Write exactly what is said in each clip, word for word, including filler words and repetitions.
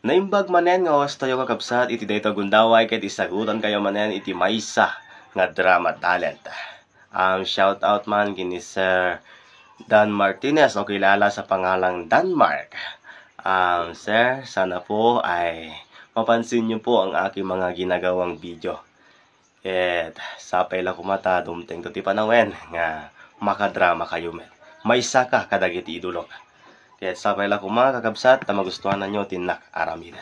Naimbag manen nga oras tayo, kakabsat, iti daytoy gundaway ket isagutankayo manen iti maysa nga drama talent. Um, shout out man ken ni Sir Dan Martinez, o kilala sa pangalang Danmark. Um, sir, sana po ay mapansin niyo po ang aking mga ginagawang video. Ket sapay la koma ta dumtengto ti panawen nga makadrama kayo met. Maysa ka kadagiti idolok. Ket sapay la koma, kakabsat, ta magustuhananyo ti innak aramid.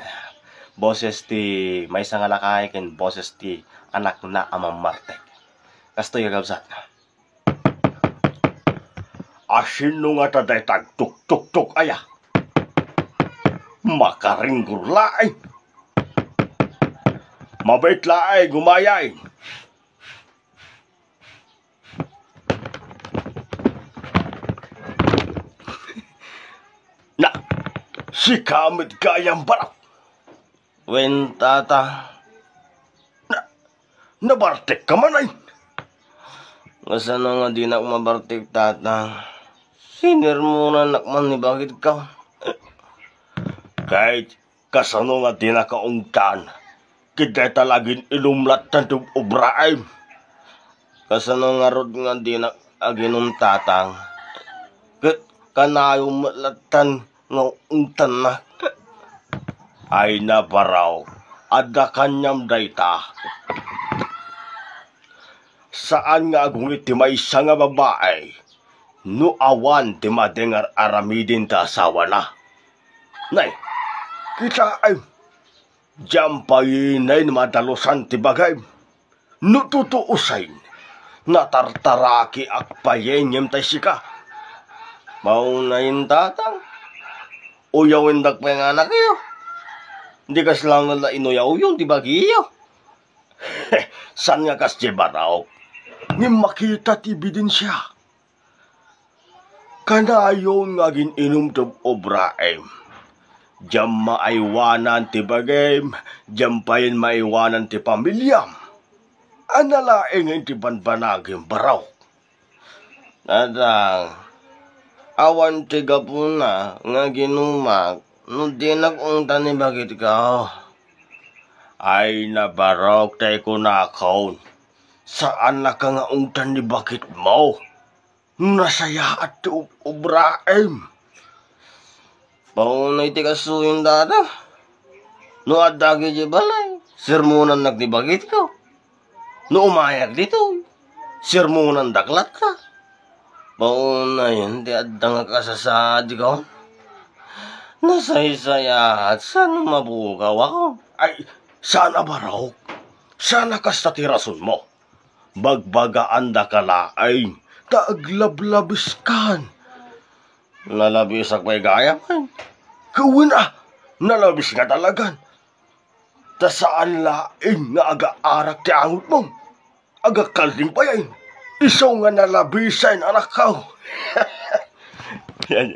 Boses ti maysa nga lakay ken boses ti anakna a mammartek. Kastoy, kakabsat. Asino ngata dayta agtuktuktok aya? Makaringgor laeng. Mabait laeng, umayay. Na, sika met gayam, Barok. Wen, tata. Na, nabartek ka man ay. Kasano nga dinak mabartek, tata? Sinermonanak man ni bakit ka. Kay kasano nga dinak kaungtan? Ket dayta la agin-inum lattan ti obraem. Kasano ngarud nga dinak aginum, tatang? Ket kanayon met lattan nga ungtanna. Ay na, Barok, adda kaniam dayta. Saan nga agungit ti maysa nga babai no awan ti madi nga ar-aramiden ti asawana. Nay, kitaem, diam pay nay madalusan ti bagim. No tutuosen, natartarakiak pay ngem tay sika. Maunayen, tatang. Uyawendak pay nga anakyo. Di kasla nga la inuyawyo ti bagiyo. Saan nga kasdi, Barok? Ngem makita ti ebidensia. Kanayon nga agin-inum ti obraem. Diam maaywanan ti bagim, diam payen maaywanan ti pamiliam. Ania laengen ti banbanagim, Barok? Tatang, awan ti gapuna nga aginumak no dinak ungtan ni bakitko. Ay na, Barok, tay kunakon, saannaka nga ungtan ni bakitmo. Nasayaat ti ub-, obraem. Paunay ti kasuyon, tata. No adda idiay balay, sermonannak ti bakitko. No umayak ditoy, sermonandak latta. Paunayen ti adda nga kasasaadko. Nasaysayaat, saan mapukaw ako? Ay, saan a, Barok. Saan a kasta ti rasonmo. Bagbagaandaka laeng ta aglablabiskan. Nalabisak pay gayam, ay? Kawen a, nalabis nga talagan. Ta saan laeng nga agaarak ti angotmo. Agakalding pay, ay? Isu nga nalabisan, anakko. Yan.